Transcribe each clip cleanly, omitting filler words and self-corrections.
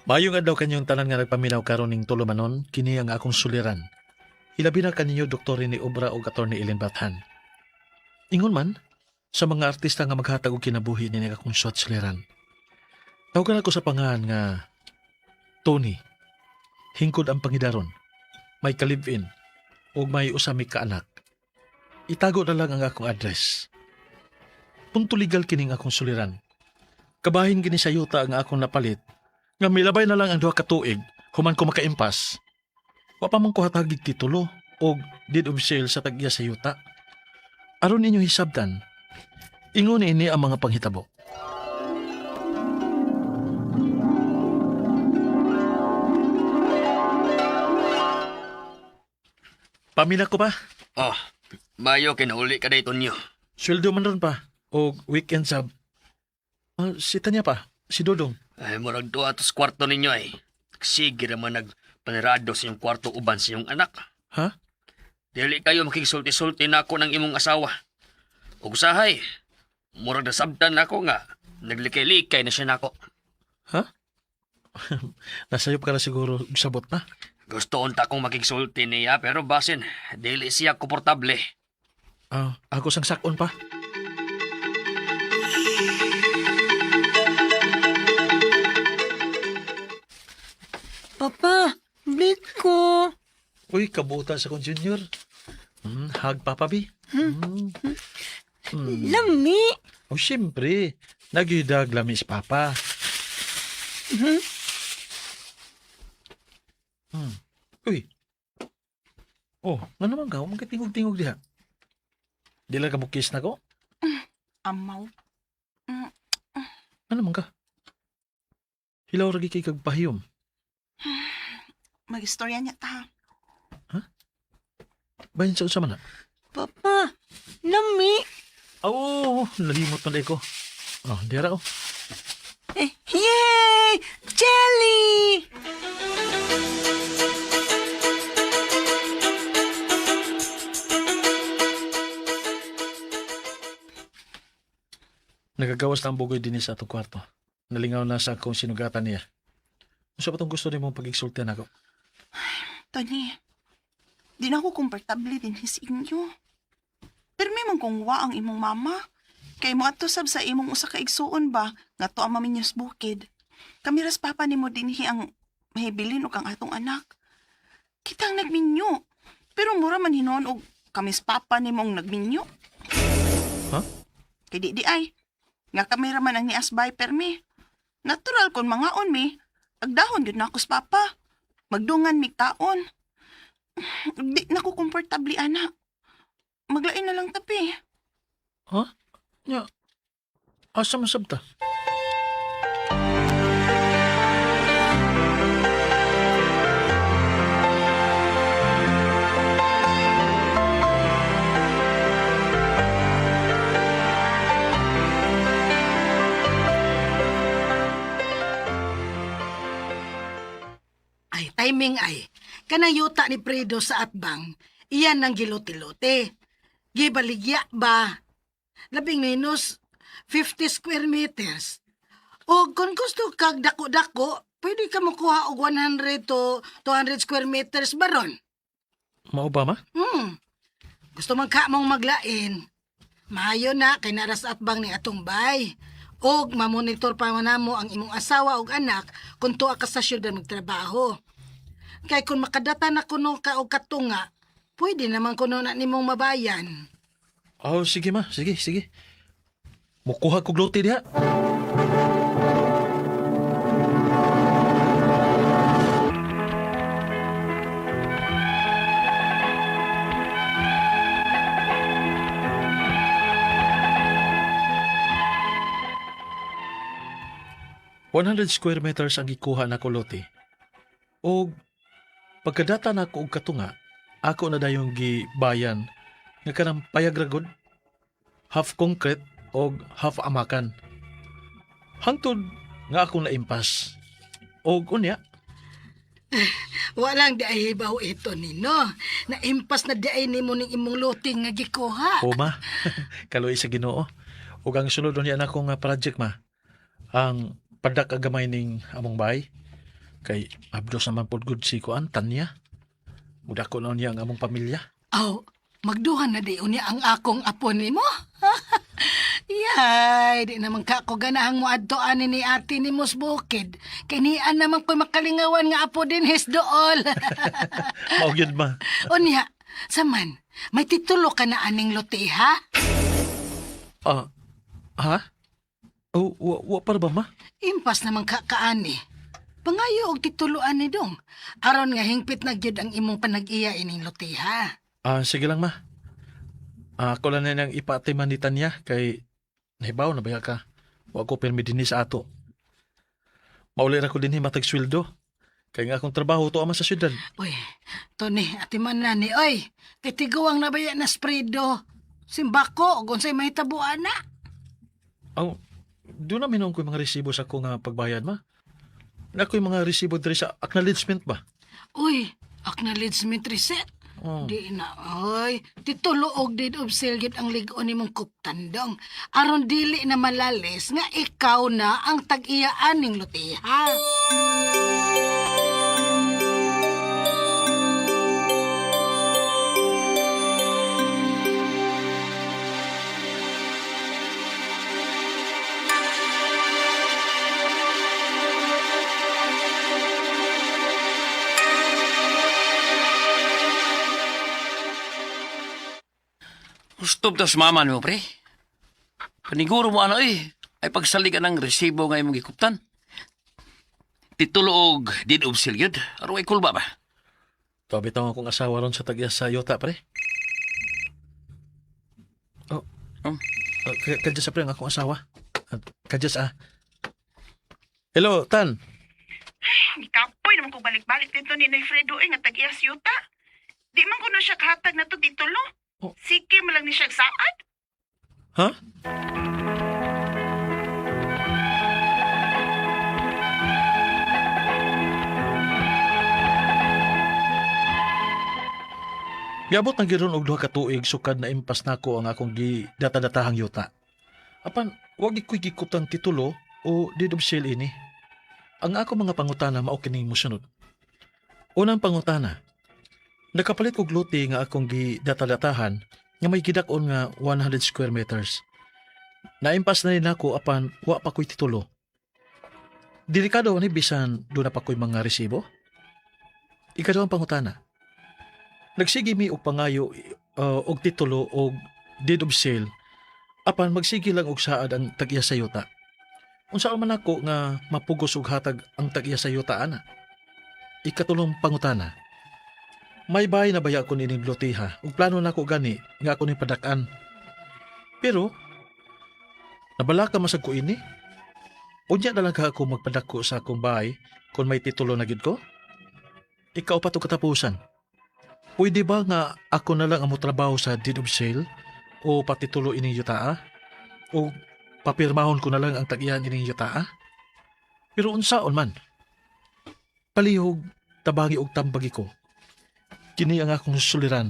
Maayong adlaw kanyong tanan nga nagpaminaw karon ning tulumanon, kini ang akong suliran. Hilabi na kaninyo Dr. ni Obra ug Attorney Ellen Bathan. Ingon man, sa mga artista nga maghatag og kinabuhi nini akong short suliran. Tawagan ako sa pangalan nga Tony. Hingkod ang pangidaron. May ka-live-in ug may usa mi ka anak. Itago na lang ang akong address. Punto legal kining akong suliran. Kabahin kini sa yuta ang akong napalit nga milabay na lang ang 2 ka tuig human ko makaimpas. Wa pa man ko hatagig titulo og deed of sale sa tag-iya sa yuta. Aron ninyo hisabtan, ingon ini ang mga panghitabo. Pamila ko pa. Oh, mayo kinauli ka dayto niyo. Sweldo man ron pa. O weekend sub. Ah, si Tanya pa. Si Dodong. Ay, murag duha tos kwarto ninyo ay. Sige raman nagpanirado sa inyong kwarto uban sa inyong anak. Ha? Dili kayo makigsulti-sulti na ako ng imong asawa. Ug usahay, murag nasabtan nako nga naglikay-likay na siya nako. Ha? Nasayop ka na siguro og sabot na. Gusto unta kong makigsulti niya pero basin dili siya komportable. Ah, ako sang sakon pa. Papa, blit ko. Uy, kabutan sa kong junior. Hug Papa B. Lami. O siyempre, nagyudag lami si Papa. Uy. Oh, nga naman ka, huwag tingog-tingog diha. Di lang ka mukis na ko. Amaw. Ano man ka? Hilaw ragi kay kag pahiyom. Magistorya niya ta. Bahin sa unsa man na? Papa, lami. Oh, nalimot man ko. Oh, dira oh. Eh, yay! Jelly! Nagagawas na ang bugoy dinhi sa atong kwarto. Nalingaw na sa akong sinugatan niya. Unsa pa tong gusto nimong pagigsultian ako? Tony, di na ako komportable din sa inyo. Pero may man kung wa ang imong mama. Kay mo adto sab sa imong usa ka igsuon ba nga to ang maminyos bukid. Kami ras papa nimo dinhi ang mahibilin og ang atong anak. Kitang nagminyo. Pero mura man hinuon og kami sa papa nimo ang nagminyo. Ha? Kay di di ay. Nga kami ra man ang niasbay permi. Natural kon mangaon mi. Agdahon gyud nako sa papa. Magdungan mi kaon. Di na ko komportable ana. Maglain na lang tapi. Ha? Nya. Asa man sabta? Ay, timing ay. Kanang yuta ni Fredo sa Atbang, iyan ang gilote-lote. Gibaligya ba? Labing minus 50 square meters. O kung gusto kag dako-dako, pwede ka makuha og 100 to 200 square meters baron. Mao ba ma? Gusto man ka mong maglain. Maayo na kay naras atbang ni atong bay. Og mamonitor pa man namo ang imong asawa og anak kung tuwa ka sa syudad magtrabaho. Kay kung makadata na kuno ka og katunga, pwede naman kuno na nimong mabayan. Oh, sige ma, sige, sige. Mukuha kog lote diha. ...100 square meters ang gikuha na lote. Og pagkadata na ako og katunga, ako na dayong gibayan nga kanang payag ra gud, half concrete og half amakan. Hangtod nga akong naimpas. Og unya, Walang di ay hibaw ito nino. Naimpas na di ay nimo ning imong lote nga gikuha. o ma, kaluoy sa Ginoo. Ug ang sunod unya na akong project ma, ang padak agamay ning among bahay. Kay abdos naman pod gud si kuan Tanya. Mudako na niya ang among pamilya. Aw, magduha na di unya ang akong apo nimo. Yay, di naman ka ko ganahang moadto ani ni ate ni Mos Bukid. Kay nian naman ko'y makalingawan nga apo din his dool. Mao gyud ma. Unya, saman, may titulo ka na aning lote, ha? Ah, ha? Oh, wa, wa para ba ma? Impas naman ka kaani. Pangayo og titulo ani dong. Aron nga hingpit na gyud ang imong panag-iya ining lote, ha? Ah, sige lang ma. Ah, ako lang na nang ipaatiman ni Tanya kay nahibaw na baya ka. Wa ko pirmi dinhi sa ato. Mauli ra ko dinhi matag sweldo. Kay nga akong trabaho to ama sa syudad. Uy, Tony, atiman na ni, oy, kitiguang na baya na spredo. Simbako, og unsay mahitabuan na. Aw, doon na minuong ko yung mga resibo sa ako nga pagbayad ma. Na ko yung mga resibo diri sa acknowledgement ba? Uy, acknowledgement receipt. Oh. Di na, oy. Titulo og deed of sale gyud ang lig-on nimong kuptandong. Aron dili na malalis nga ikaw na ang tag-iya aning loteha. Gusto ba sa mama nimo, pre? Paniguro mo ano eh, ay pagsaligan ng resibo nga imong gikuptan. Titulo og deed of sale yun. Aron ay kulba ba? Tabi tawag akong asawa ron sa tag-iya sa yota, pre. Oh. Oh. Kadya sa pre ang akong asawa. Kadya sa... Hello, Tan. Gikapoy naman ko balik-balik dito ni Noy Fredo eh, nga tag-iyas yuta. Di man kuno siya kahatag na to titulo. Oh. Sige man lang ni siya saad. Ha? Giabot na giron og duha ka tuig sukad na impas nako ang akong gidata-datahang yuta. Apan wa gid ko'y gikuptang titulo o deed of sale ini. Ang ako mga pangutana mao kining mosunod. Unang pangutana. Nakapalit og lote nga akong gidata-datahan nga may gidak-on nga 100 square meters. Naimpas na rin ako apan wa pa ko'y titulo. Delikado ni bisan doon na pa ko'y mga resibo. Ikaduhang pangutana. Nagsige mi og pangayo og titulo og deed of sale apan magsige lang og saad ang tag-iya sa yuta. Unsa man ako nga mapugos og hatag ang tag-iya sa yuta ana? Ikatulong pangutana. May bahay na baya ko nining loteha ug plano nako gani nga ako ning padak-an. Pero nabalaka masag ko ini. Unya na lang ka ako magpadako sa akong bahay kung may titulo na gid ko? Ikaw pa to katapusan. Pwede ba nga ako na lang ang motrabaho sa deed of sale o patitulo ining yutaa? O papirmahon ko na lang ang tag-iyan ining yutaa? Pero unsaon man? Palihog, tabangi og tambagi ko. Kini ang akong suliran.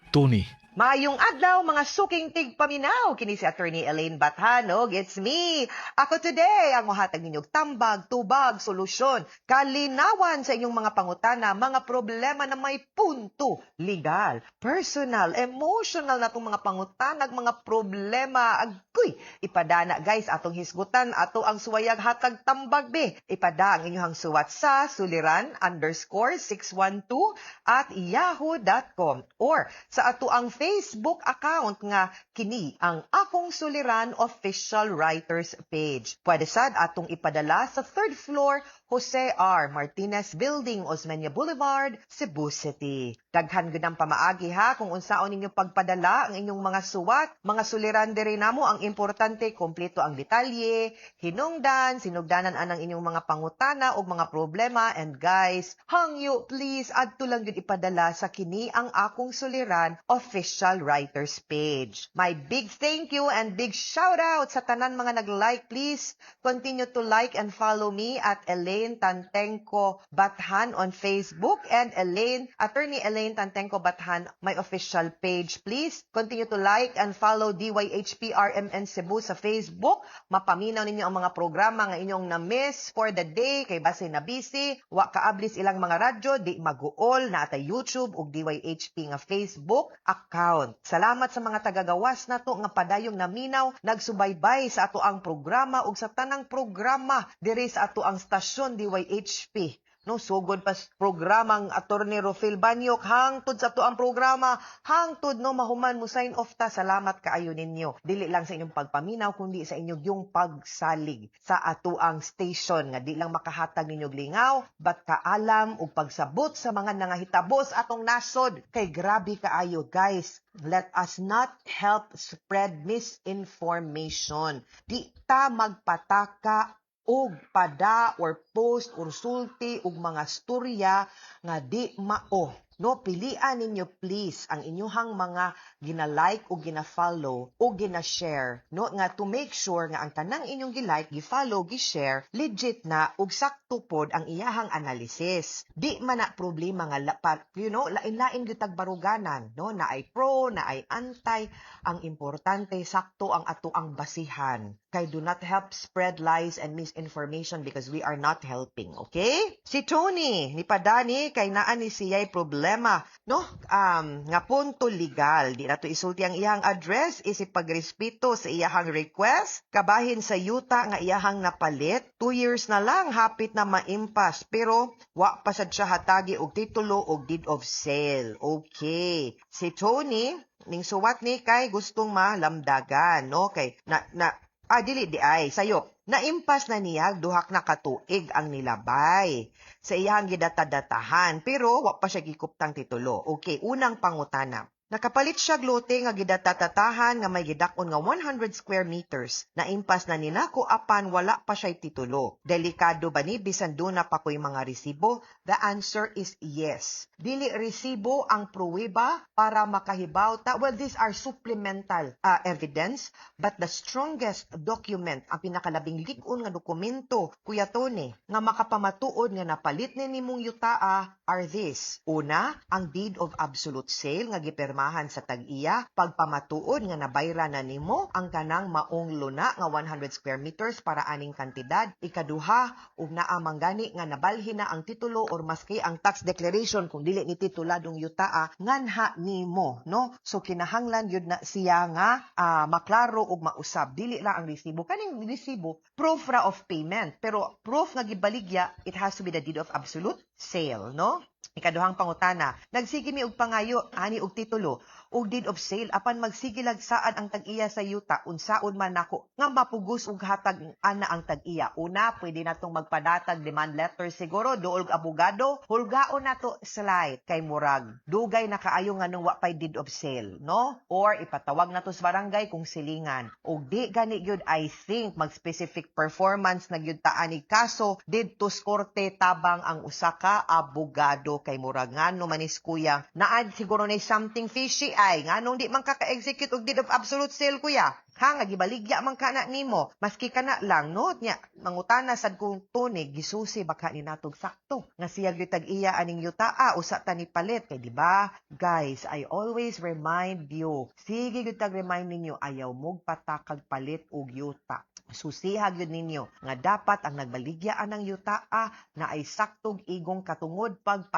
Tony. Maayong adlaw mga suking tigpaminaw kini si Attorney Elaine Bathanog. It's me. Ako today ang mohatag ninyong tambag, tubag, solusyon, kalinawan sa inyong mga pangutana, mga problema na may punto, legal, personal, emotional na itong mga pangutana, mga problema. Agoy, ipadana guys atong hisgutan ato ang suwayag hatag tambag be. Ipada ang inyong suwat sa suliran_612@yahoo.com or sa ato ang Facebook account nga kini ang Akong Suliran Official Writers Page. Pwede sad atong ipadala sa third floor Jose R. Martinez Building, Osmeña Boulevard, Cebu City. Daghan gud ang pamaagi ha kung unsaon ninyo pagpadala ang inyong mga suwat, mga suliran diri namo ang importante kompleto ang detalye, hinungdan, sinugdanan anang inyong mga pangutana o mga problema and guys, hangyo please adto lang gyud ipadala sa kini ang Akong Suliran Official Official Writers page. My big thank you and big shout out sa tanan mga nag-like. Please continue to like and follow me at Elaine Tantengco Bathan on Facebook and Attorney Elaine Tantengco Bathan, my official page. Please continue to like and follow DYHPRMN Cebu sa Facebook. Mapaminaw ninyo ang mga programa nga inyong na-miss for the day kay base na busy, wa kaablis ilang mga radyo, di maguol na atay YouTube ug DYHP nga Facebook account. Salamat sa mga tagagawas nato nga padayong naminaw, nagsubaybay sa ato ang programa ug sa tanang programa diri sa ato ang stasyon DYHP. No, sugod pa sa programang Attorney Rofil Banyok hangtod sa ato ang programa, hangtod no mahuman mo sign off ta. Salamat kaayo ninyo. Dili lang sa inyong pagpaminaw kundi sa inyong yung pagsalig sa ato ang station nga di lang makahatag ninyo og lingaw but kaalam ug pagsabot sa mga nangahitabo sa atong nasod kay grabe kaayo, guys. Let us not help spread misinformation. Di ta magpataka og pada or post or sulti og mga storya nga di mao. No, pilian ninyo please ang inyuhang mga gina-like o gina-follow o gina-share, no, nga to make sure nga ang tanang inyong gi-like, gi-follow, gi-share legit na ug sakto pod ang iyahang analysis. Di man na problema nga la, pa, lain-lain gyud tag baruganan, no, na ay pro, na ay anti. Ang importante, sakto ang ato ang basihan. Kay do not help spread lies and misinformation because we are not helping, okay? Si Tony ni padani kay naa ni siya'y problema, no, nga punto legal. Di nato isulti ang iyang address isip pagrespeto sa iyahang request kabahin sa yuta nga iyahang napalit. 2 years na lang hapit na maimpas pero wa pa sad siya hatagi og titulo og deed of sale. Okay, si Tony ning suwat ni kay gustong malamdagan, no, kay na na ah, dili di ay sayop, naimpas na niya duhak na katuig ang nilabay sa iyang gidatadatahan pero wa pa siya gikuptang titulo. Okay, unang pangutana. Nakapalit siya lote nga gidatatatahan nga may gidak-on nga 100 square meters. Naimpas na ninako apan wala pa siya'y titulo. Delikado ba ni bisan duna pa ko'y mga resibo? The answer is yes. Dili resibo ang pruweba para makahibaw ta. Well, these are supplemental evidence, but the strongest document, ang pinakalabing lig-on nga dokumento, Kuya Tony, nga makapamatuod nga napalit ni nimong yutaa are this. Una, ang deed of absolute sale nga gipirmahan sa tag-iya, pagpamatuod nga nabayra na nimo ang kanang maong luna nga 100 square meters para aning kantidad. Ikaduha, ug naa man gani nga nabalhin na ang titulo or maski ang tax declaration kung dili ni tituladong yutaa nganha nimo, no? So kinahanglan yun na siya nga maklaro ug mausab. Dili lang ang resibo. Kaning resibo, proof ra of payment. Pero proof nga gibaligya, it has to be the deed of absolute sale, no? Ikaduhang pangutana, nagsige mi og pangayo ani og titulo og deed of sale apan magsige lag saad ang tag-iya sa yuta, unsaon man nako nga mapugos og hatag ana ang tag-iya? Una, pwede natong magpadatag demand letter siguro duol og abogado, hulgaon nato slight kay murag dugay na kaayo nga nung wa pay deed of sale, no? Or ipatawag nato sa barangay kung silingan. Og di gani gyud, I think mag specific performance na gyud ta ani kaso didto sa korte tabang ang usa ka abogado kay murag ngano manis, kuya, naad siguro ni something fishy ay nganong di man ka ka-execute og deed of absolute sale, kuya, ha, nga gibaligya man kana nimo maski kana lang, no? Nya mangutana sad kung tunig gisusi baka ni natog sakto nga siya gyud tag-iya aning yutaa, usa ta ni palit kay di ba, guys, I always remind you, sige gyud tag remind ninyo, ayaw mo patakag palit og yuta. Susiha gyud ninyo nga dapat ang nagbaligya anang yutaa na ay saktog igong katungod pag,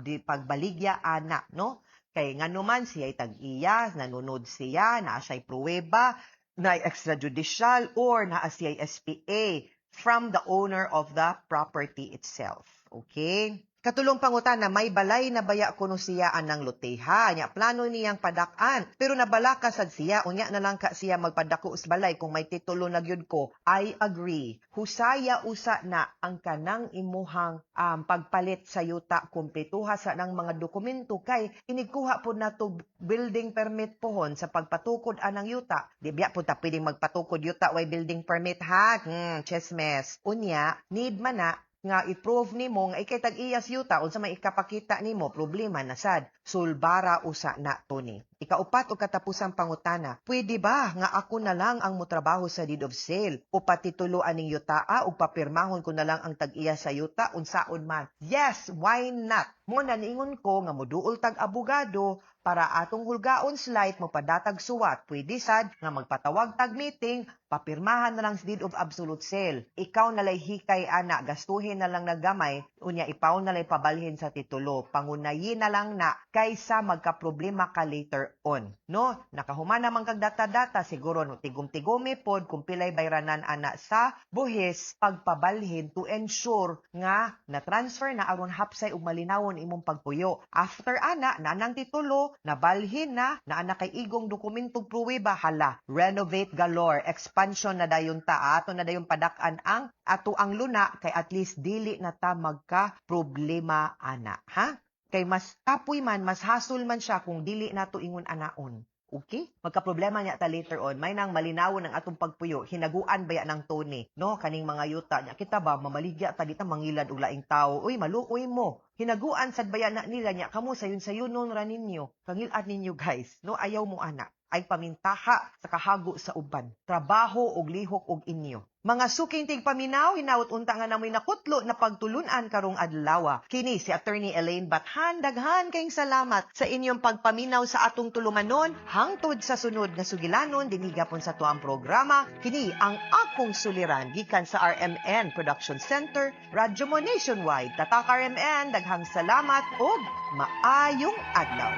di, pagbaligya ana, no? Kay ngano man siya ay tag-iya, nanunod siya, naa siya'y pruweba, na extrajudicial or naa siya'y SPA from the owner of the property itself. Okay? Katulong pangutana, may balay na baya kuno siya anang loteha. Nya plano niyang padak-an. Pero nabalaka sad siya, unya na lang ka siya magpadako sa balay kung may titulo na gyud ko. I agree. Husaya usa na ang kanang imuhang pagpalit sa yuta, kumpletuha sa nang mga dokumento kay inigkuha pod nato building permit pohon sa pagpatukod anang yuta. Di biya po ta pwedeng magpatukod yuta way building permit, ha? Chesmes. Unya, need man na nga i-prove nimo nga ikay tag-iyas yuta. Unsa may ikapakita nimo, problema na sad. Sulbara usa na, Tony. Ikaupat o katapusang pangutana, pwede ba nga ako na lang ang motrabaho sa deed of sale o patitulo aning yutaa ug papirmahon ko na lang ang tag-iya sa yuta unsaon man? Yes, why not? Mo na niingon ko nga moduol tag abogado para atong hulgaon slight mo padatag suwat. Pwede sad nga magpatawag tag meeting, papirmahan na lang sa deed of absolute sale. Ikaw na lay hikay ana, gastuhin na lang naggamay, unya ipaw na lay pabalhin sa titulo. Pangunayin na lang na kaysa magkaproblema ka later on. No, nakahuman naman kag data-data siguro no tigom-tigome pod kung pilay bayranan ana sa buhis pagpabalhin to ensure nga na transfer na aron hapsay ug malinawon imong pagpuyo. After ana, nanang titulo, nabalhin na, naana kay igong dokumentong pruweba, hala, renovate galore, expansion na dayon ta, ato na dayon padak-an ang ato ang luna kay at least dili na ta magka problema ana, ha? Kay mas kapoy man, mas hasol man siya kung dili nato ingon anaon. Okay? Magka-problema niya ta later on. May nang malinawon ang atong pagpuyo, hinaguan baya ng Tony, no? Kaning mga yuta niya. Kita ba mamaligya ta dita mangilad og laing tawo. Uy, maluoy mo. Hinaguan sad baya na nila niya kamo sayon-sayunon ra ninyo. Kangilad ninyo guys, no? Ayaw mo ana ay pamintaha sa kahago sa uban. Trabaho og lihok og inyo. Mga suking tigpaminaw, hinawot unta nga namoy nakutlo na pagtulunan karong adlaw. Kini si Attorney Elaine Bathan, daghan kayong salamat sa inyong pagpaminaw sa atong tulumanon hangtod sa sunod nga sugilanon dinhi gapon sa tuang programa. Kini ang akong suliran gikan sa RMN Production Center, Radyo Mo Nationwide. Tatak RMN, daghang salamat ug maayong adlaw.